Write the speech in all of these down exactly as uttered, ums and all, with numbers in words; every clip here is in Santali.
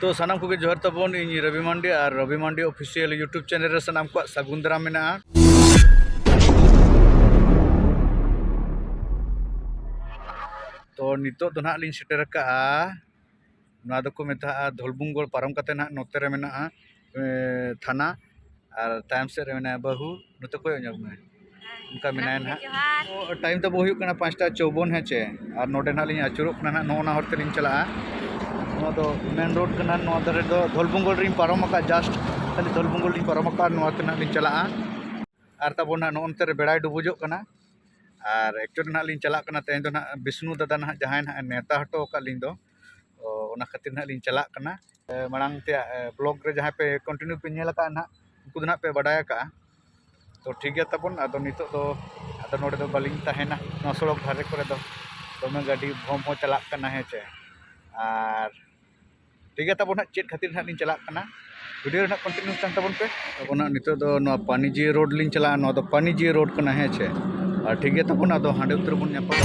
ᱛᱚ ᱥᱟᱱᱟᱢ ᱠᱚᱜᱮ ᱡᱚᱦᱟᱨ ᱛᱟᱵᱚᱱ, ᱤᱧ ᱨᱚᱵᱤ ᱢᱟᱱᱰᱤ ᱟᱨ ᱨᱚᱵᱤ ᱢᱟᱱᱰᱤ ᱚᱯᱷᱤᱥᱤᱭᱟᱞ YouTube ᱪᱮᱱᱮᱞ ᱨᱮ ᱥᱟᱱᱟᱢ ᱠᱚᱣᱟᱜ ᱥᱟᱹᱜᱩᱱ ᱫᱟᱨᱟᱢ ᱢᱮᱱᱟᱜᱼᱟ᱾ ᱛᱚ ᱱᱤᱛᱚᱜ ᱫᱚ ᱱᱟᱦᱟᱜ ᱞᱤᱧ ᱥᱮᱴᱮᱨ ᱟᱠᱟᱜᱼᱟ, ᱱᱚᱣᱟ ᱫᱚᱠᱚ ᱢᱮᱛᱟᱜᱼᱟ ᱫᱷᱚᱞᱵᱩᱝᱜᱚᱲ ᱯᱟᱨᱚᱢ ᱠᱟᱛᱮ ᱱᱟᱦᱟᱜ ᱱᱚᱛᱮ ᱨᱮ ᱢᱮᱱᱟᱜᱼᱟ, ᱮ, ᱛᱷᱟᱱᱟ, ᱟᱨ ᱛᱟᱭᱚᱢ ᱥᱮᱫ ᱨᱮ ᱢᱮᱱᱟᱭᱟ ᱵᱟᱹᱦᱩ, ᱱᱚᱛᱮ ᱠᱚᱭᱚᱜ ᱧᱚᱜ ᱢᱮ, ᱚᱱᱠᱟ ᱢᱮᱱᱟᱭᱟ ᱱᱟᱦᱟᱜ᱾ ᱡᱚᱦᱟᱨ᱾ ᱴᱟᱭᱤᱢ ᱛᱟᱵᱚ ᱦᱩᱭᱩᱜ ᱠᱟᱱᱟ ᱯᱟᱸᱪᱴᱟ ᱪᱚᱣᱵᱚᱱ, ᱦᱮᱸ ᱪᱮ? ᱟᱨ ᱱᱚᱰᱮ ᱱᱟᱦᱟᱜ ᱞᱤᱧ ᱟᱹᱪᱩᱨᱚᱜ ᱠᱟᱱᱟ ᱱᱟᱦᱟᱜ, ᱱᱚᱜᱼᱚ ᱱᱟ ᱦᱚᱨ ᱛᱮᱞᱤᱧ ᱪᱟᱞᱟᱜᱼᱟ᱾ ᱱᱚᱣᱟ ᱫᱚ ᱢᱮᱱ ᱨᱳᱰ ᱠᱟᱱᱟ, ᱱᱚᱣᱟ ᱫᱷᱟᱨᱮ ᱫᱚ ᱫᱷᱚᱞᱵᱩᱝᱜᱚᱲ ᱨᱤᱧ ᱯᱟᱨᱚᱢ ᱟᱠᱟᱫ, ᱡᱟᱥᱴ ᱠᱷᱟᱹᱞᱤ ᱫᱷᱚᱞᱵᱩᱝᱜᱚᱲ ᱞᱤᱧ ᱯᱟᱨᱚᱢ ᱟᱠᱟᱫ, ᱱᱚᱣᱟ ᱛᱮ ᱱᱟᱦᱟᱜ ᱞᱤᱧ ᱪᱟᱞᱟᱜᱼᱟ᱾ ᱟᱨ ᱛᱟᱵᱚᱱ ᱱᱟᱦᱟᱜ ᱱᱚᱜᱼᱚ ᱱᱚᱛᱮ ᱨᱮ ᱵᱮᱲᱟᱭ ᱰᱩᱵᱩᱡᱚᱜ ᱠᱟᱱᱟ᱾ ᱟᱨ ᱮᱠᱪᱩᱭᱮᱞᱤ ᱱᱟᱦᱟᱜ ᱞᱤᱧ ᱪᱟᱞᱟᱜ ᱠᱟᱱᱟ ᱛᱮᱦᱮᱧ ᱫᱚ ᱱᱟᱦᱟᱜ ᱵᱤᱥᱱᱩ ᱫᱟᱫᱟ ᱱᱟᱦᱟᱜ ᱡᱟᱦᱟᱸᱭ ᱱᱟᱦᱟᱜ ᱮ ᱱᱮᱣᱛᱟ ᱦᱚᱴᱚ ᱟᱠᱟᱫ ᱞᱤᱧ ᱫᱚ, ᱚ, ᱚᱱᱟ ᱠᱷᱟᱹᱛᱤᱨ ᱱᱟᱦᱟᱜ ᱞᱤᱧ ᱪᱟᱞᱟᱜ ᱠᱟᱱᱟ᱾ ᱮ, ᱢᱟᱲᱟᱝ ᱛᱮᱭᱟᱜ, ᱮ, ᱵᱞᱚᱜ ᱨᱮ ᱡᱟᱦᱟᱸᱭ ᱯᱮ ᱠᱚᱱᱴᱤᱱᱤᱭᱩ ᱯᱮ ᱧᱮᱞ ᱟᱠᱟᱫᱼᱟ ᱱᱟᱦᱟᱜ, ᱩᱱᱠᱩ ᱫᱚ ᱱᱟᱦᱟᱜ ᱯᱮ ᱵᱟᱰᱟᱭ ᱟᱠᱟᱫᱼᱟ᱾ ᱛᱚ ᱴᱷᱤᱠ ᱜᱮᱭᱟ ᱛᱟᱵᱚᱱ, ᱟᱫᱚ ᱱᱤᱛᱚᱜ ᱫᱚ ᱟᱫᱚ ᱱᱚᱰᱮ ᱫᱚ ᱵᱟᱹᱞᱤᱧ ᱛᱟᱦᱮᱱᱟ᱾ ᱱᱚᱣᱟ ᱥᱚᱲᱚᱠ ᱫᱷᱟᱨᱮ ᱠᱚᱨᱮ ᱫᱚ ᱫᱚᱢᱮ ᱜᱟᱹᱰᱤ ᱵᱷᱚᱢ ᱦᱚᱸ ᱪᱟᱞᱟᱜ ᱠᱟᱱᱟ, ᱦᱮᱸ ᱪᱮ? ᱟᱨ ᱴᱷᱤᱠ ᱜᱮᱭᱟ ᱛᱟᱵᱚᱱ ᱦᱟᱸᱜ, ᱪᱮᱫ ᱠᱷᱟᱹᱛᱤᱨ ᱦᱟᱸᱜ ᱞᱤᱧ ᱪᱟᱞᱟᱜ ᱠᱟᱱᱟ, ᱵᱷᱤᱰᱤᱭᱳ ᱨᱮ ᱱᱟᱜ ᱠᱚᱱᱴᱤᱱᱤᱭᱩ ᱛᱟᱦᱮᱱ ᱛᱟᱵᱚᱱ ᱯᱮ᱾ ᱛᱟᱵᱚᱱ ᱦᱟᱸᱜ ᱱᱤᱛᱚᱜ ᱫᱚ ᱱᱚᱣᱟ ᱯᱟᱱᱤᱡᱤ ᱨᱳᱰ ᱞᱤᱧ ᱪᱟᱞᱟᱜᱼᱟ, ᱱᱚᱣᱟ ᱫᱚ ᱯᱟᱱᱤᱡᱤ ᱨᱳᱰ ᱠᱟᱱᱟ, ᱦᱮᱸ ᱪᱮ? ᱟᱨ ᱴᱷᱤᱠ ᱜᱮᱭᱟ ᱛᱟᱵᱚᱱ, ᱟᱫᱚ ᱦᱟᱸᱰᱮ ᱩᱛᱟᱹᱨ ᱵᱚᱱ ᱧᱟᱯᱟᱢᱟ᱾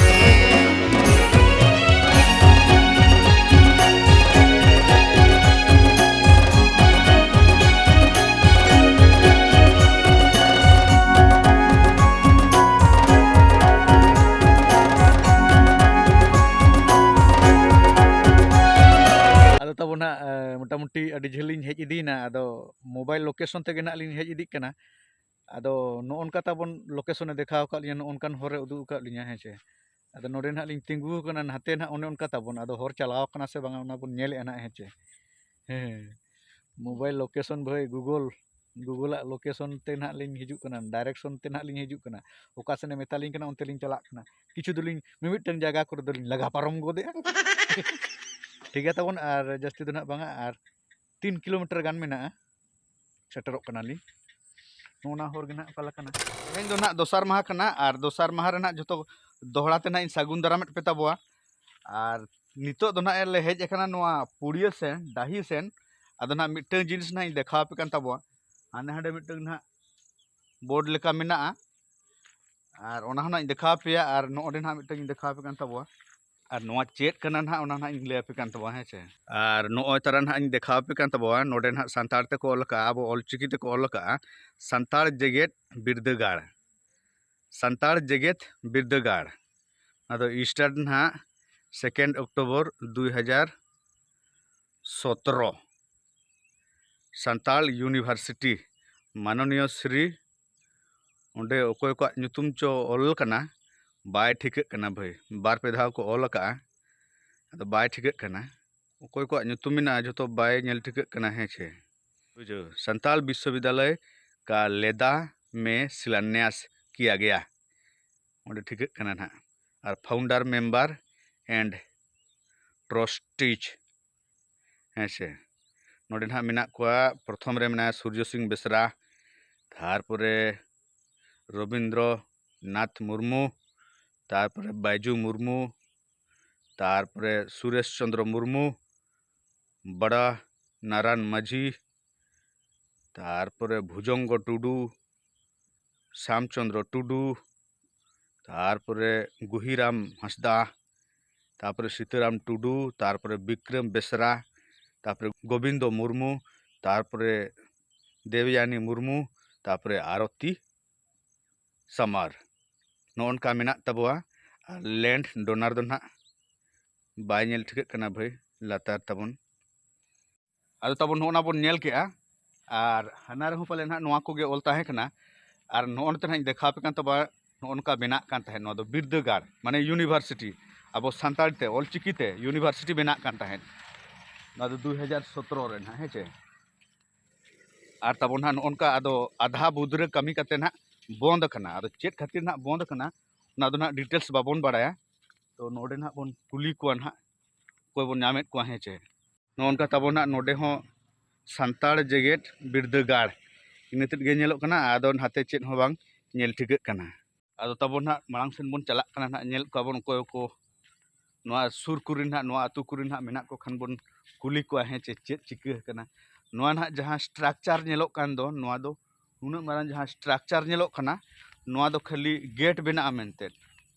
ᱟᱫᱚ ᱛᱟᱵᱚᱱ ᱦᱟᱸᱜ, ᱮ, ᱢᱚᱴᱟᱢᱩᱴᱤ ᱟᱹᱰᱤ ᱡᱷᱟᱹᱞ ᱞᱤᱧ ᱦᱮᱡ ᱤᱫᱤᱭᱮᱱᱟ᱾ ᱟᱫᱚ ᱢᱳᱵᱟᱭᱤᱞ ᱞᱳᱠᱮᱥᱚᱱ ᱛᱮᱜᱮ ᱱᱟᱜ ᱞᱤᱧ ᱦᱮᱡ ᱤᱫᱤᱜ ᱠᱟᱱᱟ᱾ ᱟᱫᱚ ᱱᱚᱜᱼᱚ ᱱᱚᱝᱠᱟ ᱛᱟᱵᱚᱱ ᱞᱳᱠᱮᱥᱚᱱᱮ ᱫᱮᱠᱷᱟᱣ ᱟᱠᱟᱫ ᱞᱤᱧᱟ, ᱱᱚᱜᱼᱚ ᱱᱚᱝᱠᱟᱱ ᱦᱚᱨᱮ ᱩᱫᱩᱜ ᱟᱠᱟᱫ ᱞᱤᱧᱟ, ᱦᱮᱸ ᱪᱮ᱾ ᱟᱫᱚ ᱱᱚᱰᱮ ᱱᱟᱦᱟᱜ ᱞᱤᱧ ᱛᱤᱸᱜᱩ ᱟᱠᱟᱱᱟ, ᱱᱟᱛᱮ ᱱᱟᱦᱟᱜ ᱚᱱᱮ ᱚᱱᱠᱟ ᱛᱟᱵᱚᱱ, ᱟᱫᱚ ᱦᱚᱨ ᱪᱟᱞᱟᱣ ᱟᱠᱟᱱᱟ ᱥᱮ ᱵᱟᱝᱟ ᱚᱱᱟ ᱵᱚᱱ ᱧᱮᱞᱮᱫᱼᱟ ᱱᱟᱦᱟᱜ, ᱦᱮᱸ ᱪᱮ᱾ ᱦᱮᱸ, ᱢᱳᱵᱟᱭᱤᱞ ᱞᱳᱠᱮᱥᱚᱱ ᱵᱷᱟᱹᱭ, ᱜᱩᱜᱚᱞ, ᱜᱩᱜᱚᱞᱟᱜ ᱞᱳᱠᱮᱥᱚᱱ ᱛᱮ ᱱᱟᱦᱟᱜ ᱞᱤᱧ ᱦᱤᱡᱩᱜ ᱠᱟᱱᱟ, ᱰᱟᱭᱨᱮᱠᱥᱚᱱ ᱛᱮ ᱱᱟᱦᱟᱜ ᱞᱤᱧ ᱦᱤᱡᱩᱜ ᱠᱟᱱᱟ, ᱚᱠᱟ ᱥᱮᱱᱮ ᱢᱮᱛᱟᱞᱤᱧ ᱠᱟᱱᱟ ᱚᱱᱛᱮ ᱞᱤᱧ ᱪᱟᱞᱟᱜ ᱠᱟᱱᱟ᱾ ᱠᱤᱪᱷᱩ ᱫᱚᱞᱤᱧ, ᱢᱤᱢᱤᱫᱴᱟᱝ ᱡᱟᱭᱜᱟ ᱠᱚᱨᱮ ᱫᱚᱞᱤᱧ ᱞᱟᱜᱟ ᱯᱟᱨᱚᱢ ᱜᱚᱫᱮᱜᱼᱟ᱾ ᱴᱷᱤᱠ ᱜᱮᱭᱟ ᱛᱟᱵᱚᱱ, ᱟᱨ ᱡᱟᱹᱥᱛᱤ ᱫᱚ ᱱᱟᱦᱟᱜ ᱵᱟᱝᱟ, ᱟᱨ ᱛᱤᱱ ᱠᱤᱞᱳᱢᱤᱴᱟᱨ ᱜᱟᱱ ᱢᱮᱱᱟᱜᱼᱟ᱾ ᱥᱮᱴᱮᱨᱚᱜ ᱠᱟᱱᱟᱞᱤᱧ᱾ ᱱᱚᱜᱼᱚ ᱱᱟ ᱦᱚᱨ ᱜᱮ ᱱᱟᱦᱟᱜ ᱚᱠᱟ ᱞᱮᱠᱟᱱᱟ? ᱛᱮᱦᱮᱧ ᱫᱚ ᱱᱟᱦᱟᱜ ᱫᱚᱥᱟᱨ ᱢᱟᱦᱟ ᱠᱟᱱᱟ, ᱟᱨ ᱫᱚᱥᱟᱨ ᱢᱟᱦᱟ ᱨᱮ ᱱᱟᱦᱟᱜ ᱡᱚᱛᱚ ᱫᱚᱦᱲᱟ ᱛᱮ ᱱᱟᱦᱟᱜ ᱤᱧ ᱥᱟᱹᱜᱩᱱ ᱫᱟᱨᱟᱢᱮᱫ ᱯᱮ ᱛᱟᱵᱚᱣᱟ᱾ ᱟᱨ ᱱᱤᱛᱚᱜ ᱫᱚ ᱱᱟᱦᱟᱜ ᱞᱮ ᱦᱮᱡ ᱟᱠᱟᱱᱟ ᱱᱚᱣᱟ ᱯᱩᱲᱤᱭᱟᱹ ᱥᱮᱱ, ᱰᱟᱹᱦᱤ ᱥᱮᱱ᱾ ᱟᱫᱚ ᱱᱟᱦᱟᱜ ᱢᱤᱫᱴᱟᱝ ᱡᱤᱱᱤᱥ ᱱᱟᱦᱟᱜ ᱤᱧ ᱫᱮᱠᱷᱟᱣ ᱟᱯᱮ ᱠᱟᱱ ᱛᱟᱵᱚᱣᱟ᱾ ᱦᱟᱸᱰᱮ ᱦᱟᱸᱰᱮ ᱢᱤᱫᱴᱟᱝ ᱱᱟᱦᱟᱜ ᱵᱳᱨᱰ ᱞᱮᱠᱟ ᱢᱮᱱᱟᱜᱼᱟ, ᱟᱨ ᱚᱱᱟ ᱦᱚᱸ ᱱᱟᱦᱟᱜ ᱤᱧ ᱫᱮᱠᱷᱟᱣ ᱟᱯᱮᱭᱟ᱾ ᱟᱨ ᱱᱚᱜᱼᱚᱸᱰᱮ ᱱᱟᱦᱟᱜ ᱢᱤᱫᱴᱟᱝ ᱤᱧ ᱫᱮᱠᱷᱟᱣ ᱟᱯᱮ ᱠᱟᱱ ᱛᱟᱵᱚᱣᱟ᱾ ᱟᱨ ᱱᱚᱣᱟ ᱪᱮᱫ ᱠᱟᱱᱟ ᱱᱟᱦᱟᱜ, ᱚᱱᱟ ᱱᱟᱦᱟᱜ ᱤᱧ ᱞᱟᱹᱭ ᱟᱯᱮ ᱠᱟᱱ ᱛᱟᱵᱚᱱᱟ, ᱦᱮᱸ ᱥᱮ᱾ ᱟᱨ ᱱᱚᱜᱼᱚᱭ ᱛᱟᱨᱟ ᱱᱟᱦᱟᱜ ᱤᱧ ᱫᱮᱠᱷᱟᱣ ᱟᱯᱮ ᱠᱟᱱ ᱛᱟᱵᱚᱱᱟ, ᱱᱚᱰᱮ ᱱᱟᱦᱟᱜ ᱥᱟᱱᱛᱟᱲ ᱛᱮᱠᱚ ᱚᱞ ᱟᱠᱟᱜᱼᱟ, ᱟᱵᱚ ᱚᱞᱪᱤᱠᱤ ᱛᱮᱠᱚ ᱚᱞ ᱟᱠᱟᱜᱼᱟ, ᱥᱟᱱᱛᱟᱲ ᱡᱮᱜᱮᱛ ᱵᱤᱨᱫᱟᱹᱜᱟᱲ᱾ ᱥᱟᱱᱛᱟᱲ ᱡᱮᱜᱮᱛ ᱵᱤᱨᱫᱟᱹᱜᱟᱲ᱾ ᱚᱱᱟ ᱫᱚ start ᱱᱟᱦᱟᱜ second October ᱫᱩᱭ ᱦᱟᱡᱟᱨ ᱥᱚᱛᱨᱚ᱾ ᱥᱟᱱᱛᱟᱲ University, ᱢᱟᱱᱚᱱᱤᱭᱚ ᱥᱨᱤ, ᱚᱸᱰᱮ ᱚᱠᱚᱭ ᱠᱚᱣᱟᱜ ᱧᱩᱛᱩᱢ ᱪᱚ ᱚᱞ ᱠᱟᱱᱟ, ᱵᱟᱭ ᱴᱷᱤᱠᱟᱹᱜ ᱠᱟᱱᱟ ᱵᱷᱟᱹᱭ᱾ ᱵᱟᱨ ᱯᱮ ᱫᱷᱟᱣ ᱠᱚ ᱚᱞ ᱟᱠᱟᱜᱼᱟ, ᱟᱫᱚ ᱵᱟᱭ ᱴᱷᱤᱠᱟᱹᱜ ᱠᱟᱱᱟ᱾ ᱚᱠᱚᱭ ᱠᱚᱣᱟᱜ ᱧᱩᱛᱩᱢ ᱢᱮᱱᱟᱜᱼᱟ, ᱡᱷᱚᱛᱚ ᱵᱟᱭ ᱧᱮᱞ ᱴᱷᱤᱠᱟᱹᱜ ᱠᱟᱱᱟ, ᱦᱮᱸ ᱪᱮ᱾ ᱵᱩᱡᱷᱟᱹᱣ, ᱥᱟᱱᱛᱟᱲ ᱵᱤᱥᱥᱚᱵᱤᱫᱽᱫᱟᱞᱚᱭ ᱠᱟ ᱞᱮᱫᱟ ᱢᱮ ᱥᱤᱞᱟᱱᱭᱟᱥ ᱠᱤᱭᱟ ᱜᱮᱭᱟ, ᱚᱸᱰᱮ ᱴᱷᱤᱠᱟᱹᱜ ᱠᱟᱱᱟ ᱱᱟᱦᱟᱜ᱾ ᱟᱨ founder member and trustees, ᱦᱮᱸ ᱥᱮ᱾ ᱱᱚᱰᱮ ᱱᱟᱦᱟᱜ ᱢᱮᱱᱟᱜ ᱠᱚᱣᱟ, ᱯᱨᱚᱛᱷᱚᱢ ᱨᱮ ᱢᱮᱱᱟᱭᱟ ᱥᱩᱨᱡᱚ ᱥᱤᱝ ᱵᱮᱥᱨᱟ, ᱛᱟᱨᱯᱚᱨᱮ ᱨᱚᱵᱤᱱᱫᱨᱚ ᱱᱟᱛᱷ ᱢᱩᱨᱢᱩ, ᱛᱟᱨᱯᱚᱨᱮ ᱵᱟᱭᱡᱩ ᱢᱩᱨᱢᱩ, ᱛᱟᱨᱯᱚᱨᱮ ᱥᱩᱨᱮᱥ ᱪᱚᱸᱫᱽᱨᱚ ᱢᱩᱨᱢᱩ, ᱵᱟᱲᱟ ᱱᱟᱨᱟᱱ ᱢᱟᱹᱡᱷᱤ, ᱛᱟᱨᱯᱚᱨᱮ ᱵᱷᱩᱡᱚᱝᱜᱚ ᱴᱩᱰᱩ, ᱥᱟᱢᱪᱚᱸᱫᱽᱨᱚ ᱴᱩᱰᱩ, ᱛᱟᱨᱯᱚᱨᱮ ᱜᱩᱦᱤᱨᱟᱢ ᱦᱟᱸᱥᱫᱟ, ᱛᱟᱨᱯᱚᱨᱮ ᱥᱤᱛᱟᱹᱨᱟᱢ ᱴᱩᱰᱩ, ᱛᱟᱨᱯᱚᱨᱮ ᱵᱤᱠᱨᱚᱢ ᱵᱮᱥᱨᱟ, ᱛᱟᱨᱯᱚᱨᱮ ᱜᱳᱵᱤᱱᱫᱚ ᱢᱩᱨᱢᱩ, ᱛᱟᱨᱯᱚᱨᱮ ᱫᱮᱵᱽᱭᱟᱱᱤ ᱢᱩᱨᱢᱩ, ᱛᱟᱨᱯᱚᱨᱮ ᱟᱨᱚᱛᱤ ᱥᱟᱢᱟᱨ᱾ ᱱᱚᱜᱼᱚ ᱱᱚᱝᱠᱟ ᱢᱮᱱᱟᱜ ᱛᱟᱵᱚᱣᱟ᱾ ᱟᱨ land donor ᱫᱚ ᱱᱟᱦᱟᱜ ᱵᱟᱭ ᱧᱮᱞ ᱴᱷᱤᱠᱟᱹᱜ ᱠᱟᱱᱟ ᱵᱷᱟᱹᱭ, ᱞᱟᱛᱟᱨ ᱛᱟᱵᱚᱱ᱾ ᱟᱫᱚ ᱛᱟᱵᱚᱱ ᱱᱚᱜᱼᱚ ᱱᱟ ᱵᱚᱱ ᱧᱮᱞ ᱠᱮᱜᱼᱟ, ᱟᱨ ᱦᱟᱱᱟ ᱨᱮᱦᱚᱸ ᱯᱟᱞᱮ ᱱᱟᱦᱟᱜ ᱱᱚᱣᱟ ᱠᱚᱜᱮ ᱚᱞ ᱛᱟᱦᱮᱸ ᱠᱟᱱᱟ᱾ ᱟᱨ ᱱᱚᱜᱼᱚ ᱱᱚᱛᱮ ᱱᱟᱦᱟᱜ ᱤᱧ ᱫᱮᱠᱷᱟᱣ ᱟᱯᱮ ᱠᱟᱱ ᱛᱟᱵᱚᱱᱟ, ᱱᱚᱜᱼᱚ ᱱᱚᱝᱠᱟ ᱵᱮᱱᱟᱜ ᱠᱟᱱ ᱛᱟᱦᱮᱸᱫ, ᱱᱚᱣᱟ ᱫᱚ ᱵᱤᱨᱫᱟᱹᱜᱟᱲ, ᱢᱟᱱᱮ university, ᱟᱵᱚ ᱥᱟᱱᱛᱟᱲ ᱛᱮ ᱚᱞᱪᱤᱠᱤ ᱛᱮ university ᱵᱮᱱᱟᱜ ᱠᱟᱱ ᱛᱟᱦᱮᱸᱫ᱾ ᱱᱚᱣᱟ ᱫᱚ ᱫᱩᱭ ᱦᱟᱡᱟᱨ ᱥᱚᱛᱨᱚ ᱨᱮ ᱱᱟᱦᱟᱜ, ᱦᱮᱸ ᱪᱮ᱾ ᱟᱨ ᱛᱟᱵᱚᱱ ᱱᱟᱦᱟᱜ ᱱᱚᱜᱼᱚ ᱱᱚᱝᱠᱟ ᱟᱫᱚ ᱟᱫᱷᱟ ᱵᱩᱫᱽ ᱨᱮ ᱠᱟᱹᱢᱤ ᱠᱟᱛᱮ ᱱᱟᱦᱟᱜ ᱵᱚᱱᱫ ᱟᱠᱟᱱᱟ᱾ ᱟᱫᱚ ᱪᱮᱫ ᱠᱷᱟᱹᱛᱤᱨ ᱱᱟᱦᱟᱜ ᱵᱚᱱᱫ ᱟᱠᱟᱱᱟ, ᱚᱱᱟ ᱫᱚ ᱱᱟᱦᱟᱜ details ᱵᱟᱵᱚᱱ ᱵᱟᱲᱟᱭᱟ᱾ ᱛᱚ ᱱᱚᱰᱮ ᱱᱟᱦᱟᱜ ᱵᱚᱱ ᱠᱩᱞᱤ ᱠᱚᱣᱟ ᱱᱟᱦᱟᱜ, ᱚᱠᱚᱭ ᱵᱚᱱ ᱧᱟᱢᱮᱫ ᱠᱚᱣᱟ, ᱦᱮᱸ ᱪᱮ᱾ ᱱᱚᱜᱼᱚ ᱱᱚᱝᱠᱟ ᱛᱟᱵᱚᱱ ᱱᱟᱦᱟᱜ ᱱᱚᱰᱮ ᱦᱚᱸ ᱥᱟᱱᱛᱟᱲ ᱡᱮᱜᱮᱛ ᱵᱤᱨᱫᱟᱹᱜᱟᱲ ᱤᱱᱟᱹ ᱛᱮᱫ ᱜᱮ ᱧᱮᱞᱚᱜ ᱠᱟᱱᱟ, ᱟᱫᱚ ᱱᱟᱛᱮ ᱪᱮᱫ ᱦᱚᱸ ᱵᱟᱝ ᱧᱮᱞ ᱴᱷᱤᱠᱟᱹᱜ ᱠᱟᱱᱟ᱾ ᱟᱫᱚ ᱛᱟᱵᱚᱱ ᱱᱟᱦᱟᱜ ᱢᱟᱲᱟᱝ ᱥᱮᱱ ᱵᱚᱱ ᱪᱟᱞᱟᱜ ᱠᱟᱱᱟ ᱱᱟᱦᱟᱜ, ᱧᱮᱞ ᱠᱚᱣᱟ ᱵᱚᱱ ᱚᱠᱚᱭ ᱠᱚ ᱱᱚᱣᱟ ᱥᱩᱨ ᱠᱚᱨᱮ ᱱᱟᱦᱟᱜ, ᱱᱚᱣᱟ ᱟᱹᱛᱩ ᱠᱚᱨᱮ ᱱᱟᱦᱟᱜ ᱢᱮᱱᱟᱜ ᱠᱚ ᱠᱷᱟᱱ ᱵᱚᱱ ᱠᱩᱞᱤ ᱠᱚᱣᱟ, ᱦᱮᱸ ᱪᱮ, ᱪᱮᱫ ᱪᱤᱠᱟᱹ ᱟᱠᱟᱱᱟ᱾ ᱱᱚᱣᱟ ᱱᱟᱦᱟᱜ ᱡᱟᱦᱟᱸ structure ᱧᱮᱞᱚᱜ ᱠᱟᱱ ᱫᱚ, ᱱᱚᱣᱟ ᱫᱚ ᱱᱩᱱᱟᱹᱜ ᱢᱟᱨᱟᱝ ᱡᱟᱦᱟᱸ structure ᱧᱮᱞᱚᱜ ᱠᱟᱱᱟ, ᱱᱚᱣᱟ ᱫᱚ ᱠᱷᱟᱹᱞᱤ gate ᱵᱮᱱᱟᱜᱼᱟ ᱢᱮᱱᱛᱮ᱾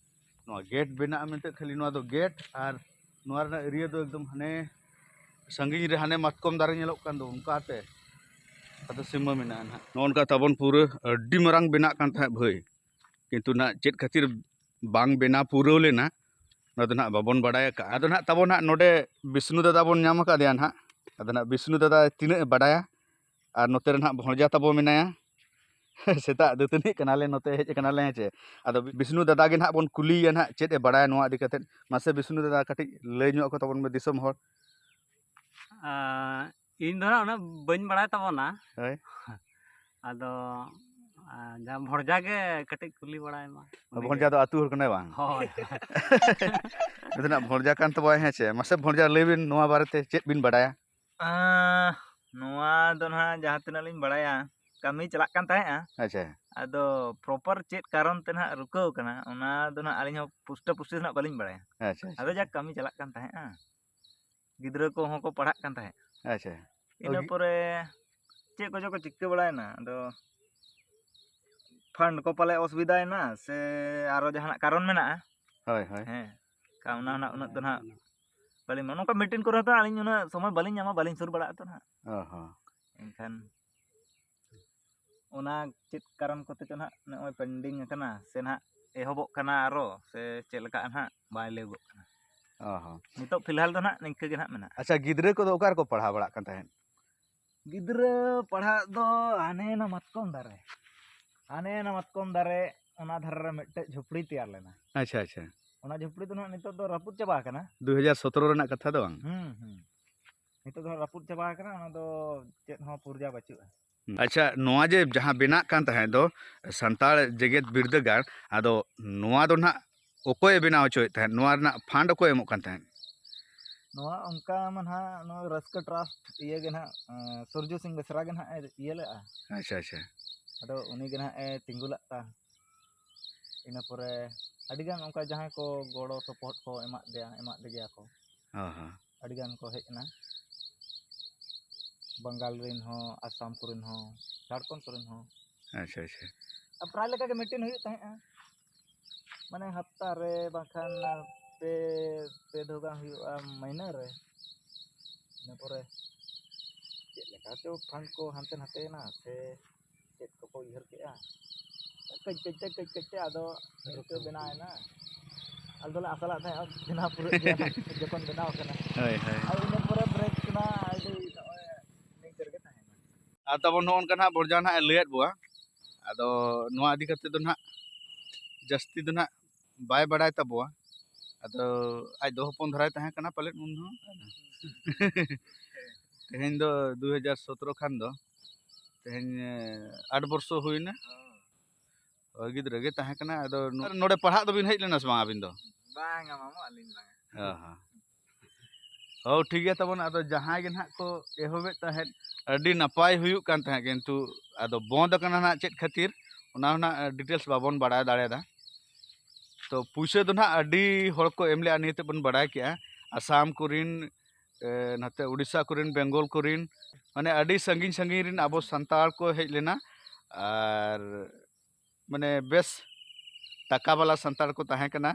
ᱱᱚᱣᱟ ᱜᱮᱴ ᱵᱮᱱᱟᱜᱼᱟ ᱢᱮᱱᱛᱮ ᱠᱷᱟᱹᱞᱤ ᱱᱚᱣᱟ ᱫᱚ ᱜᱮᱴ, ᱟᱨ ᱱᱚᱣᱟ ᱨᱮᱱᱟᱜ ᱮᱨᱤᱭᱟ ᱫᱚ ᱮᱠᱫᱚᱢ ᱦᱟᱱᱮ ᱥᱟᱺᱜᱤᱧ ᱨᱮ ᱦᱟᱱᱮ ᱢᱟᱛᱠᱚᱢ ᱫᱟᱨᱮ ᱧᱮᱞᱚᱜ ᱠᱟᱱ ᱫᱚ, ᱚᱱᱠᱟᱛᱮ ᱟᱫᱚ ᱥᱤᱢᱟᱹ ᱢᱮᱱᱟᱜᱼᱟ ᱱᱟᱦᱟᱜ᱾ ᱱᱚᱜᱼᱚ ᱱᱚᱝᱠᱟ ᱛᱟᱵᱚᱱ ᱯᱩᱨᱟᱹ ᱟᱹᱰᱤ ᱢᱟᱨᱟᱝ ᱵᱮᱱᱟᱜ ᱠᱟᱱ ᱛᱟᱦᱮᱸᱫ ᱵᱷᱟᱹᱭ, ᱠᱤᱱᱛᱩ ᱱᱟᱦᱟᱜ ᱪᱮᱫ ᱠᱷᱟᱹᱛᱤᱨ ᱵᱟᱝ ᱵᱮᱱᱟᱣ ᱯᱩᱨᱟᱹᱣ ᱞᱮᱱᱟ, ᱚᱱᱟ ᱫᱚ ᱱᱟᱦᱟᱜ ᱵᱟᱵᱚᱱ ᱵᱟᱲᱟᱭ ᱟᱠᱟᱫᱼᱟ᱾ ᱟᱫᱚ ᱱᱟᱦᱟᱜ ᱛᱟᱵᱚᱱ ᱱᱟᱦᱟᱜ ᱱᱚᱰᱮ ᱵᱤᱥᱱᱩ ᱫᱟᱫᱟ ᱵᱚᱱ ᱧᱟᱢ ᱟᱠᱟᱫᱮᱭᱟ ᱱᱟᱦᱟᱜ᱾ ᱟᱫᱚ ᱱᱟᱦᱟᱜ ᱵᱤᱥᱱᱩ ᱫᱟᱫᱟ ᱛᱤᱱᱟᱹᱜ ᱮ ᱵᱟᱰᱟᱭᱟ, ᱟᱨ ᱱᱚᱛᱮ ᱨᱮ ᱱᱟᱦᱟᱜ ᱵᱷᱚᱸᱡᱟ ᱛᱟᱵᱚ ᱢᱮᱱᱟᱭᱟ᱾ ᱥᱮᱛᱟᱜ ᱫᱟᱹᱛᱟᱹᱱᱤᱜ ᱠᱟᱱᱟᱞᱮ, ᱱᱚᱛᱮ ᱦᱮᱡ ᱟᱠᱟᱱᱟᱞᱮ, ᱦᱮᱸ ᱪᱮ᱾ ᱟᱫᱚ ᱵᱤᱥᱱᱩ ᱫᱟᱫᱟ ᱜᱮ ᱱᱟᱦᱟᱜ ᱵᱚᱱ ᱠᱩᱞᱤᱭᱮᱭᱟ ᱱᱟᱦᱟᱜ ᱪᱮᱫ ᱮ ᱵᱟᱲᱟᱭᱟ ᱱᱚᱣᱟ ᱤᱫᱤ ᱠᱟᱛᱮᱫ᱾ ᱢᱟᱥᱮ ᱵᱤᱥᱱᱩ ᱫᱟᱫᱟ, ᱠᱟᱹᱴᱤᱡ ᱞᱟᱹᱭ ᱧᱚᱜ ᱟᱠᱚ ᱛᱟᱵᱚᱱ ᱢᱮ ᱫᱤᱥᱚᱢ ᱦᱚᱲ᱾ ᱟᱸ, ᱤᱧ ᱫᱚ ᱱᱟᱦᱟᱜ ᱩᱱᱟᱹᱜ ᱵᱟᱹᱧ ᱵᱟᱲᱟᱭ ᱛᱟᱵᱚᱱᱟ᱾ ᱦᱳᱭ᱾ ᱟᱫᱚ, ᱟᱸ, ᱡᱟᱦᱟᱸ ᱵᱷᱚᱲᱡᱟ ᱜᱮ ᱠᱟᱹᱴᱤᱡ ᱠᱩᱞᱤ ᱵᱟᱲᱟᱭ ᱢᱟ᱾ ᱩᱱᱤ ᱵᱷᱚᱲᱡᱟ ᱜᱮ᱾ ᱫᱚ ᱟᱹᱛᱩ ᱦᱚᱲ ᱠᱟᱱᱟᱭ ᱵᱟᱝ? ᱦᱳᱭ᱾ ᱩᱱᱤ ᱫᱚ ᱱᱟᱦᱟᱜ ᱵᱷᱚᱲᱡᱟ ᱠᱟᱱ ᱛᱟᱵᱚᱱᱟᱭ, ᱦᱮᱸ ᱪᱮ᱾ ᱢᱟᱥᱮ ᱵᱷᱚᱲᱡᱟ, ᱞᱟᱹᱭ ᱵᱤᱱ ᱱᱚᱣᱟ ᱵᱟᱨᱮᱛᱮ ᱪᱮᱫ ᱵᱤᱱ ᱵᱟᱰᱟᱭᱟ? ᱟᱸ, ᱱᱚᱣᱟ ᱫᱚ ᱱᱟᱦᱟᱜ ᱡᱟᱦᱟᱸ ᱛᱤᱱᱟᱹᱜ ᱞᱤᱧ ᱵᱟᱲᱟᱭᱟ, ᱠᱟᱹᱢᱤ ᱪᱟᱞᱟᱜ ᱠᱟᱱ ᱛᱟᱦᱮᱸᱜᱼᱟ᱾ ᱟᱪᱪᱷᱟ᱾ ᱟᱫᱚ proper ᱪᱮᱫ ᱠᱟᱨᱚᱱ ᱛᱮ ᱱᱟᱦᱟᱜ ᱨᱩᱠᱟᱹᱣ ᱠᱟᱱᱟ, ᱚᱱᱟ ᱫᱚ ᱱᱟᱦᱟᱜ ᱟᱹᱞᱤᱧ ᱦᱚᱸ ᱯᱩᱥᱴᱟᱹ ᱯᱩᱥᱴᱤ ᱫᱚ ᱱᱟᱦᱟᱜ ᱵᱟᱹᱞᱤᱧ ᱵᱟᱲᱟᱭᱟ᱾ ᱟᱪᱪᱷᱟ, ᱟᱪᱪᱷᱟ, ᱟᱫᱚ ᱡᱟᱠ, ᱟᱪᱪᱷᱟ᱾ ᱠᱟᱹᱢᱤ ᱪᱟᱞᱟᱜ ᱠᱟᱱ ᱛᱟᱦᱮᱸᱜᱼᱟ᱾ ᱜᱤᱫᱽᱨᱟᱹ ᱠᱚᱦᱚᱸ ᱠᱚ ᱯᱟᱲᱦᱟᱜ ᱠᱟᱱ ᱛᱟᱦᱮᱸᱫ᱾ ᱟᱪᱪᱷᱟ᱾ ᱤᱱᱟᱹ ᱳᱭ᱾ ᱯᱚᱨᱮ ᱪᱮᱫ ᱠᱚᱪᱚ ᱠᱚ ᱪᱤᱠᱟᱹ ᱵᱟᱲᱟᱭᱮᱱᱟ, ᱟᱫᱚ fund ᱠᱚ ᱯᱟᱞᱮ ᱚᱥᱩᱵᱤᱫᱷᱟᱭᱮᱱᱟ, ᱥᱮ ᱟᱨᱚ ᱡᱟᱦᱟᱱᱟᱜ ᱠᱟᱨᱚᱱ ᱢᱮᱱᱟᱜᱼᱟ᱾ ᱦᱳᱭ, ᱦᱳᱭ᱾ ᱦᱮᱸ, ᱠᱟ-, ᱚᱱᱟ ᱦᱚᱸ ᱱᱟᱜ ᱩᱱᱟᱹᱜ ᱫᱚ ᱱᱟᱜ ᱵᱟᱹᱞᱤᱧ, ᱱᱚᱝᱠᱟ meeting ᱠᱚᱨᱮ ᱦᱚᱸᱛᱚ ᱟᱹᱞᱤᱧ ᱩᱱᱟᱹᱜ ᱥᱚᱢᱚᱭ ᱵᱟᱹᱞᱤᱧ ᱧᱟᱢᱟ, ᱵᱟᱹᱞᱤᱧ ᱥᱩᱨ ᱵᱟᱲᱟᱜᱼᱟ ᱛᱚ ᱱᱟᱜ᱾ ᱚ ᱦᱚᱸ᱾ ᱮᱱᱠᱷᱟᱱ ᱚᱱᱟ ᱪᱮᱫ ᱠᱟᱨᱚᱱ ᱠᱚᱛᱮ ᱪᱚ ᱱᱟᱜ ᱱᱚᱜᱼᱚᱭ pending ᱟᱠᱟᱱᱟ, ᱥᱮ ᱱᱟᱜ ᱮᱦᱚᱵᱚᱜ ᱠᱟᱱᱟ ᱟᱨᱚ, ᱥᱮ ᱪᱮᱫ ᱞᱮᱠᱟᱜᱼᱟ ᱱᱟᱜ, ᱵᱟᱭ ᱞᱟᱹᱭᱚᱜᱚᱜ ᱠᱟᱱᱟ᱾ ᱚ ᱦᱚᱸ᱾ ᱱᱤᱛᱚᱜ ᱯᱷᱤᱞᱦᱟᱞ ᱫᱚ ᱱᱟᱜ ᱱᱤᱝᱠᱟᱹ ᱜᱮ ᱱᱟᱜ ᱢᱮᱱᱟᱜᱼᱟ᱾ ᱟᱪᱪᱷᱟ, ᱜᱤᱫᱽᱨᱟᱹ ᱠᱚᱫᱚ ᱚᱠᱟ ᱨᱮᱠᱚ ᱯᱟᱲᱦᱟᱣ ᱵᱟᱲᱟᱜ ᱠᱟᱱ ᱛᱟᱦᱮᱸᱫ? ᱜᱤᱫᱽᱨᱟᱹ ᱯᱟᱲᱦᱟᱜ ᱫᱚ ᱦᱟᱱᱮ ᱚᱱᱟ ᱢᱟᱛᱠᱚᱢ ᱫᱟᱨᱮ, ᱦᱟᱱᱮ ᱚᱱᱟ ᱢᱟᱛᱠᱚᱢ ᱫᱟᱨᱮ, ᱚᱱᱟ ᱫᱷᱟᱨᱮ ᱨᱮ ᱢᱤᱫᱴᱮᱡ ᱡᱷᱩᱯᱲᱤ ᱛᱮᱭᱟᱨ ᱞᱮᱱᱟ᱾ ᱟᱪᱪᱷᱟ, ᱟᱪᱪᱷᱟ᱾ ᱚᱱᱟ ᱡᱷᱩᱯᱲᱤ ᱫᱚ ᱱᱟᱜ ᱱᱤᱛᱚᱜ ᱫᱚ ᱨᱟᱹᱯᱩᱫ ᱪᱟᱵᱟ ᱟᱠᱟᱱᱟ᱾ ᱫᱩ ᱦᱟᱡᱟᱨ ᱥᱚᱛᱨᱚ ᱨᱮᱱᱟᱜ ᱠᱟᱛᱷᱟ ᱫᱚ ᱵᱟᱝ? ᱦᱩᱸ, ᱦᱩᱸ᱾ ᱱᱤᱛᱚᱜ ᱫᱚ ᱦᱟᱸᱜ ᱨᱟᱹᱯᱩᱫ ᱪᱟᱵᱟ ᱟᱠᱟᱱᱟ, ᱚᱱᱟ ᱫᱚ ᱪᱮᱫ ᱦᱚᱸ ᱯᱩᱨᱡᱟ ᱵᱟᱹᱪᱩᱜᱼᱟ᱾ ᱟᱪᱪᱷᱟ, ᱱᱚᱣᱟ ᱡᱮ ᱡᱟᱦᱟᱸ ᱵᱮᱱᱟᱜ ᱠᱟᱱ ᱛᱟᱦᱮᱸᱫ ᱫᱚ ᱥᱟᱱᱛᱟᱲ ᱡᱮᱜᱮᱛ ᱵᱤᱨᱫᱟᱹᱜᱟᱲ, ᱟᱫᱚ ᱱᱚᱣᱟ ᱫᱚ ᱱᱟᱦᱟᱜ ᱚᱠᱚᱭᱮ ᱵᱮᱱᱟᱣ ᱦᱚᱪᱚᱭᱮᱫ ᱛᱟᱦᱮᱸᱫ? ᱱᱚᱣᱟ ᱨᱮᱱᱟᱜ fund ᱚᱠᱚᱭ ᱮᱢᱚᱜ ᱠᱟᱱ ᱛᱟᱦᱮᱸᱫ? ᱱᱚᱣᱟ ᱚᱱᱠᱟ ᱢᱟ ᱱᱟᱦᱟᱜ ᱱᱚᱣᱟ ᱨᱟᱹᱥᱠᱟᱹ trust ᱤᱭᱟᱹ ᱜᱮ ᱱᱟᱦᱟᱜ, ᱮᱸ, ᱥᱩᱨᱡᱚ ᱥᱤᱝ ᱵᱮᱥᱨᱟ ᱜᱮ ᱱᱟᱦᱟᱜ ᱮ ᱤᱭᱟᱹ ᱞᱮᱫᱼᱟ᱾ ᱟᱪᱪᱷᱟ, ᱟᱪᱪᱷᱟ᱾ ᱟᱫᱚ ᱩᱱᱤ ᱜᱮ ᱱᱟᱦᱟᱜ ᱮ ᱛᱤᱸᱜᱩ ᱞᱟᱜ ᱛᱟ᱾ ᱤᱱᱟᱹ ᱯᱚᱨᱮ ᱟᱹᱰᱤᱜᱟᱱ ᱚᱱᱠᱟ ᱡᱟᱦᱟᱸᱭ ᱠᱚ ᱜᱚᱲᱚ ᱥᱚᱯᱚᱦᱚᱫ ᱠᱚ ᱮᱢᱟᱜ ᱫᱮᱭᱟ, ᱮᱢᱟᱜ ᱞᱮᱜᱮᱭᱟ ᱠᱚ᱾ ᱦᱚᱸ, ᱦᱚᱸ᱾ ᱟᱹᱰᱤᱜᱟᱱ ᱠᱚ ᱦᱮᱡ ᱮᱱᱟ, ᱵᱟᱝᱜᱟᱞ ᱨᱮᱱ ᱦᱚᱸ, ᱟᱥᱟᱢ ᱠᱚᱨᱮᱱ ᱦᱚᱸ, ᱡᱷᱟᱲᱠᱷᱚᱸᱰ ᱠᱚᱨᱮᱱ ᱦᱚᱸ᱾ ᱟᱪᱪᱷᱟ, ᱟᱪᱪᱷᱟ᱾ ᱟᱨ ᱯᱨᱟᱭ ᱞᱮᱠᱟ ᱜᱮ meeting ᱦᱩᱭᱩᱜ ᱛᱟᱦᱮᱸᱜᱼᱟ᱾ ᱢᱟᱱᱮ ᱦᱟᱯᱛᱟ ᱨᱮ ᱵᱟᱝᱠᱷᱟᱱ ᱯᱮ ᱯᱮ ᱫᱷᱟᱣ ᱜᱟᱱ ᱦᱩᱭᱩᱜᱼᱟ ᱢᱟᱹᱦᱱᱟᱹ ᱨᱮ᱾ ᱤᱱᱟᱹ ᱯᱚᱨᱮ ᱪᱮᱫ ᱞᱮᱠᱟ ᱪᱚ ᱯᱷᱟᱱᱰ ᱠᱚ ᱦᱟᱱᱛᱮ ᱱᱟᱛᱮᱭᱮᱱᱟ ᱥᱮ ᱪᱮᱫ ᱠᱚᱠᱚ ᱩᱭᱦᱟᱹᱨ ᱠᱮᱜᱼᱟ, ᱠᱟᱹᱡ ᱠᱟᱹᱡ ᱛᱮ ᱠᱟᱹᱡ ᱠᱟᱹᱡ ᱛᱮ ᱟᱫᱚ ᱱᱤᱝᱠᱟᱹ ᱵᱮᱱᱟᱣ ᱮᱱᱟ᱾ ᱟᱞᱮ ᱫᱚᱞᱮ ᱟᱥᱟ ᱞᱮᱫ ᱛᱟᱦᱮᱸᱫ ᱵᱮᱱᱟᱣ ᱯᱩᱨᱟᱹᱜ ᱜᱮᱭᱟ ᱱᱟᱜ ᱡᱚᱠᱷᱚᱱ ᱵᱮᱱᱟᱣ ᱠᱟᱱᱟ᱾ ᱦᱳᱭ, ᱦᱳᱭ᱾ ᱟᱨ ᱤᱱᱟᱹ ᱯᱚᱨᱮ ᱵᱨᱮᱠ ᱠᱟᱱᱟ, ᱟᱹᱰᱤ ᱱᱚᱜᱼᱚᱭ ᱱᱤᱝᱠᱟᱹ ᱨᱮᱜᱮ ᱛᱟᱦᱮᱸᱱᱟ᱾ ᱟᱨ ᱛᱟᱵᱚᱱ ᱱᱚᱜᱼᱚ ᱱᱚᱝᱠᱟ ᱱᱟᱜ ᱵᱚᱨᱡᱟ ᱱᱟᱜ ᱮ ᱞᱟᱹᱭᱟᱫ ᱵᱚᱣᱟ᱾ ᱟᱫᱚ ᱱᱚᱣᱟ ᱤᱫᱤ ᱠᱟᱛᱮ ᱫᱚ ᱱᱟᱜ ᱡᱟᱹᱥᱛᱤ ᱫᱚ ᱱᱟᱜ ᱵᱟᱭ ᱵᱟᱲᱟᱭ ᱛᱟᱵᱚᱣᱟ᱾ ᱟᱫᱚ ᱟᱡ ᱫᱚ ᱦᱚᱯᱚᱱ ᱫᱷᱟᱨᱟᱭ ᱛᱟᱦᱮᱸ ᱠᱟᱱᱟ ᱯᱟᱞᱮᱫ ᱩᱱ ᱦᱚᱸ᱾ ᱛᱮᱦᱮᱧ ᱫᱚ ᱫᱩ ᱦᱟᱡᱟᱨ ᱥᱚᱛᱨᱚ ᱠᱷᱟᱱ ᱫᱚ ᱛᱮᱦᱮᱧ, ᱮ, ᱟᱴ ᱵᱚᱨᱥᱚ ᱦᱩᱭᱱᱟ᱾ ᱦᱳᱭ, ᱜᱤᱫᱽᱨᱟᱹ ᱜᱮ ᱛᱟᱦᱮᱸ ᱠᱟᱱᱟ᱾ ᱟᱫᱚ ᱱᱚ-, ᱱᱚᱰᱮ ᱯᱟᱲᱦᱟᱜ ᱫᱚᱵᱤᱱ ᱦᱮᱡ ᱞᱮᱱᱟ ᱥᱮ ᱵᱟᱝ ᱟᱹᱵᱤᱱ ᱫᱚ? ᱵᱟᱝᱟ ᱢᱟᱢᱚ, ᱟᱹᱞᱤᱧ ᱵᱟᱝᱟ᱾ ᱚ ᱦᱚᱸ᱾ ᱦᱳᱭ, ᱴᱷᱤᱠ ᱜᱮᱭᱟ ᱛᱟᱵᱚᱱ᱾ ᱟᱫᱚ ᱡᱟᱦᱟᱸᱭ ᱜᱮ ᱱᱟᱦᱟᱜ ᱠᱚ ᱮᱦᱚᱵᱮᱫ ᱛᱟᱦᱮᱸᱫ, ᱟᱹᱰᱤ ᱱᱟᱯᱟᱭ ᱦᱩᱭᱩᱜ ᱠᱟᱱ ᱛᱟᱦᱮᱸᱫ, ᱠᱤᱱᱛᱩ ᱟᱫᱚ ᱵᱚᱱᱫ ᱟᱠᱟᱱᱟ ᱱᱟᱦᱟᱜ ᱪᱮᱫ ᱠᱷᱟᱹᱛᱤᱨ, ᱚᱱᱟ ᱦᱚᱸ ᱱᱟᱦᱟᱜ details ᱵᱟᱵᱚᱱ ᱵᱟᱲᱟᱭ ᱫᱟᱲᱮᱭᱟᱫᱟ᱾ ᱛᱚ ᱯᱩᱭᱥᱟᱹ ᱫᱚ ᱱᱟᱦᱟᱜ ᱟᱹᱰᱤ ᱦᱚᱲ ᱠᱚ ᱮᱢ ᱞᱮᱜᱼᱟ, ᱱᱤᱭᱟᱹ ᱛᱮ ᱵᱚᱱ ᱵᱟᱲᱟᱭ ᱠᱮᱜᱼᱟ᱾ ᱟᱥᱟᱢ ᱠᱚᱨᱮᱱ, ᱮ, ᱱᱚᱛᱮ ᱩᱲᱤᱥᱥᱟ ᱠᱚᱨᱮᱱ, ᱵᱮᱝᱜᱚᱞ ᱠᱚᱨᱮᱱ, ᱢᱟᱱᱮ ᱟᱹᱰᱤ ᱥᱟᱺᱜᱤᱧ ᱥᱟᱺᱜᱤᱧ ᱨᱮᱱ ᱟᱵᱚ ᱥᱟᱱᱛᱟᱲ ᱠᱚ ᱦᱮᱡ ᱞᱮᱱᱟ᱾ ᱟᱨ ᱢᱟᱱᱮ ᱵᱮᱥ ᱴᱟᱠᱟ ᱵᱟᱞᱟ ᱥᱟᱱᱛᱟᱲ ᱠᱚ ᱛᱟᱦᱮᱸ ᱠᱟᱱᱟ,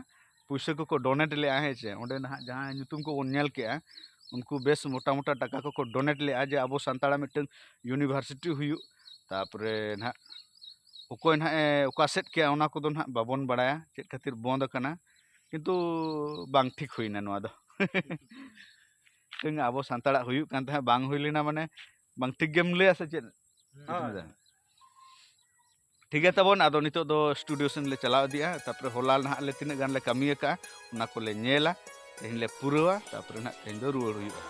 ᱯᱩᱭᱥᱟᱹ ᱠᱚᱠᱚ donate ᱞᱮᱜᱼᱟ, ᱦᱮᱸ ᱪᱮ? ᱚᱸᱰᱮ ᱱᱟᱦᱟᱜ ᱡᱟᱦᱟᱸ ᱧᱩᱛᱩᱢ ᱠᱚᱵᱚᱱ ᱧᱮᱞ ᱠᱮᱜᱼᱟ, ᱩᱱᱠᱩ ᱵᱮᱥ ᱢᱚᱴᱟ ᱢᱚᱴᱟ ᱴᱟᱠᱟ ᱠᱚᱠᱚ donate ᱞᱮᱜᱼᱟ ᱡᱮ ᱟᱵᱚ ᱥᱟᱱᱛᱟᱲᱟᱜ ᱢᱤᱫᱴᱟᱝ university ᱦᱩᱭᱩᱜ᱾ ᱛᱟᱯᱚᱨᱮ ᱱᱟᱦᱟᱜ ᱚᱠᱚᱭ ᱱᱟᱦᱟᱜ ᱮ ᱚᱠᱟ ᱥᱮᱫ ᱠᱮᱜᱼᱟ, ᱚᱱᱟ ᱠᱚᱫᱚ ᱱᱟᱦᱟᱜ ᱵᱟᱵᱚᱱ ᱵᱟᱲᱟᱭᱟ, ᱪᱮᱫ ᱠᱷᱟᱹᱛᱤᱨ ᱵᱚᱱᱫ ᱟᱠᱟᱱᱟ, ᱠᱤᱱᱛᱩ ᱵᱟᱝ ᱴᱷᱤᱠ ᱦᱩᱭᱱᱟ ᱱᱚᱣᱟ ᱫᱚ᱾ ᱢᱤᱫᱴᱟᱝ ᱟᱵᱚ ᱥᱟᱱᱛᱟᱲᱟᱜ ᱦᱩᱭᱩᱜ ᱠᱟᱱ ᱛᱟᱦᱮᱸᱫ, ᱵᱟᱝ ᱦᱩᱭ ᱞᱮᱱᱟ, ᱢᱟᱱᱮ ᱵᱟᱝ ᱴᱷᱤᱠ ᱜᱮᱢ ᱞᱟᱹᱭᱟ ᱥᱮ ᱪᱮᱫ? ᱦᱳᱭ᱾ ᱴᱷᱤᱠ ᱜᱮᱭᱟ ᱛᱟᱵᱚᱱ, ᱟᱫᱚ ᱱᱤᱛᱚᱜ ᱫᱚ studio ᱥᱮᱱ ᱞᱮ ᱪᱟᱞᱟᱣ ᱤᱫᱤᱜᱼᱟ, ᱛᱟᱯᱚᱨᱮ ᱦᱚᱞᱟ ᱱᱟᱦᱟᱜ ᱞᱮ ᱛᱤᱱᱟᱹᱜ ᱜᱟᱱ ᱞᱮ ᱠᱟᱹᱢᱤ ᱟᱠᱟᱫᱼᱟ, ᱚᱱᱟ ᱠᱚᱞᱮ ᱧᱮᱞᱟ, ᱛᱮᱦᱮᱧ ᱞᱮ ᱯᱩᱨᱟᱹᱣᱟ, ᱛᱟᱯᱚᱨᱮ ᱱᱟᱦᱟᱜ ᱛᱮᱦᱮᱧ ᱫᱚ ᱨᱩᱣᱟᱹᱲ ᱦᱩᱭᱩᱜᱼᱟ᱾